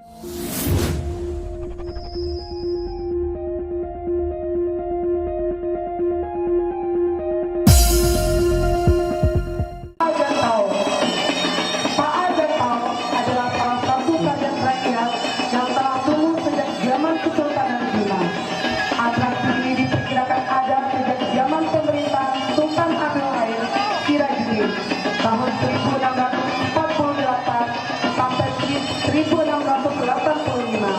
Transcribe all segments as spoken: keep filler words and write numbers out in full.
Pa'a Gantau. Pa'a Gantau adalah salah satu tarian rakyat yang telah tumbuh sejak zaman Kesultanan Bima. Atraksi ini diperkirakan ada sejak zaman pemerintahan Sultan Abdul Wahid Sirajuddin tahun seribu enam ratus empat puluh delapan sampai seribu enam ratus delapan puluh lima.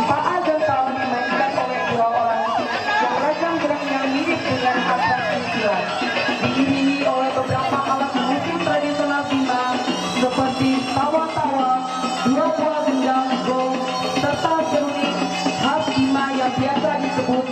Pa'a Gantau dimainkan oleh dua orang yang ragam geraknya mirip dengan atraksi silat, diiringi oleh beberapa alat musik tradisional Bima seperti tawa-tawa, dua buah gendang, gong, serta seruling khas Bima yang biasa disebut